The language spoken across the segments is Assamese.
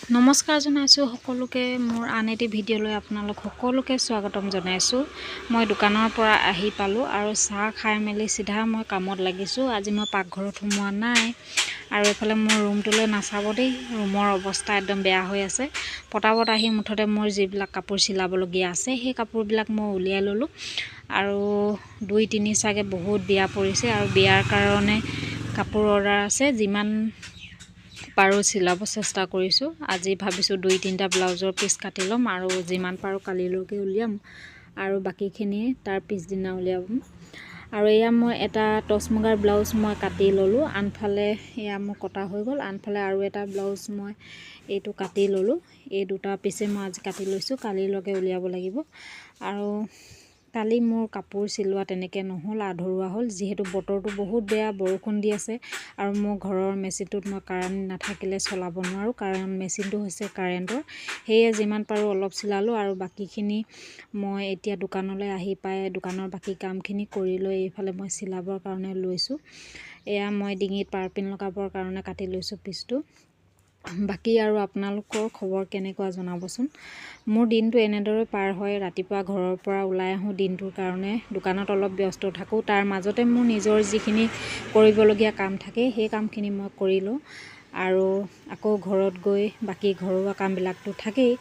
নমস্কাৰ জনাইছোঁ সকলোকে। মোৰ আন এটি ভিডিঅ'লৈ আপোনালোক সকলোকে স্বাগতম জনাইছোঁ। মই দোকানৰ পৰা আহি পালোঁ আৰু চাহ খাই মেলি চিধা মই কামত লাগিছোঁ। আজি মই পাকঘৰত সোমোৱা নাই। আৰু এইফালে মোৰ ৰুমটোলৈ নাচাব দেই, ৰুমৰ অৱস্থা একদম বেয়া হৈ আছে। পটাপট আহি মুঠতে মোৰ যিবিলাক কাপোৰ চিলাবলগীয়া আছে, সেই কাপোৰবিলাক মই উলিয়াই ল'লোঁ। আৰু দুই তিনি চাগে বহুত বিয়া পৰিছে আৰু বিয়াৰ কাৰণে কাপোৰ অৰ্ডাৰ আছে। যিমান পাৰোঁ চিলাব চেষ্টা কৰিছোঁ। আজি ভাবিছোঁ দুই তিনিটা ব্লাউজৰ পিচ কাটি ল'ম আৰু যিমান পাৰোঁ কালিলৈকে উলিয়াম আৰু বাকীখিনি তাৰ পিছদিনা উলিয়াম। আৰু এয়া মই এটা টচ মুগাৰ ব্লাউজ মই কাটি ল'লোঁ। আনফালে এয়া মোৰ কটা হৈ গ'ল। আনফালে আৰু এটা ব্লাউজ মই এইটো কাটি ল'লোঁ। এই দুটা পিচে মই আজি কাটি লৈছোঁ, কালিলৈকে উলিয়াব লাগিব। আৰু কালি মোৰ কাপোৰ চিলোৱা তেনেকৈ নহ'ল, আধৰুৱা হ'ল, যিহেতু বতৰটো বহুত বেয়া, বৰষুণ দি আছে আৰু মোৰ ঘৰৰ মেচিনটোত মই কাৰেণ্ট নাথাকিলে চলাব নোৱাৰোঁ, কাৰণ মেচিনটো হৈছে কাৰেণ্টৰ। সেয়ে যিমান পাৰোঁ অলপ চিলালোঁ আৰু বাকীখিনি মই এতিয়া দোকানলৈ আহি পাই দোকানৰ বাকী কামখিনি কৰি লৈ এইফালে মই চিলাবৰ কাৰণে লৈছোঁ। এয়া মই ডিঙিত পাৰপিন লগাবৰ কাৰণে কাটি লৈছোঁ পিচটো। বাকী আৰু আপোনালোকৰ খবৰ কেনেকুৱা জনাবচোন। মোৰ দিনটো এনেদৰে পাৰ হয়। ৰাতিপুৱা ঘৰৰ পৰা ওলাই আহোঁ, দিনটোৰ কাৰণে দোকানত অলপ ব্যস্ত থাকোঁ। তাৰ মাজতে মোৰ নিজৰ যিখিনি কৰিবলগীয়া কাম থাকে, সেই কামখিনি মই কৰি লওঁ আৰু আকৌ ঘৰত গৈ বাকী ঘৰুৱা কামবিলাকতো থাকেই।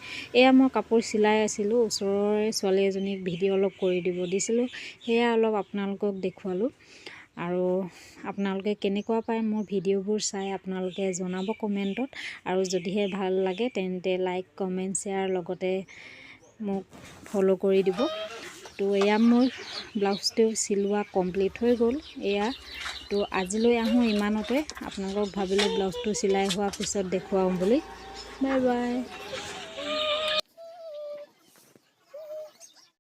এয়া মই কাপোৰ চিলাই আছিলোঁ, ওচৰৰে ছোৱালী এজনীক ভিডিঅ' অলপ কৰি দিব দিছিলোঁ, সেয়া অলপ আপোনালোকক দেখুৱালোঁ। আৰু আপোনালোকে কেনেকুৱা পায় মোৰ ভিডিঅ'বোৰ চাই, আপোনালোকে জনাব কমেণ্টত। আৰু যদিহে ভাল লাগে, তেন্তে লাইক, কমেণ্ট, শ্বেয়াৰ, লগতে মোক ফ'ল' কৰি দিব। তো এয়া মোৰ ব্লাউজটো চিলোৱা কমপ্লিট হৈ গ'ল এয়া। তো আজিলৈ আহোঁ ইমানতে। আপোনালোকক ভাবিলোঁ ব্লাউজটো চিলাই হোৱাৰ পিছত দেখুৱাওঁ বুলি। Bye bye.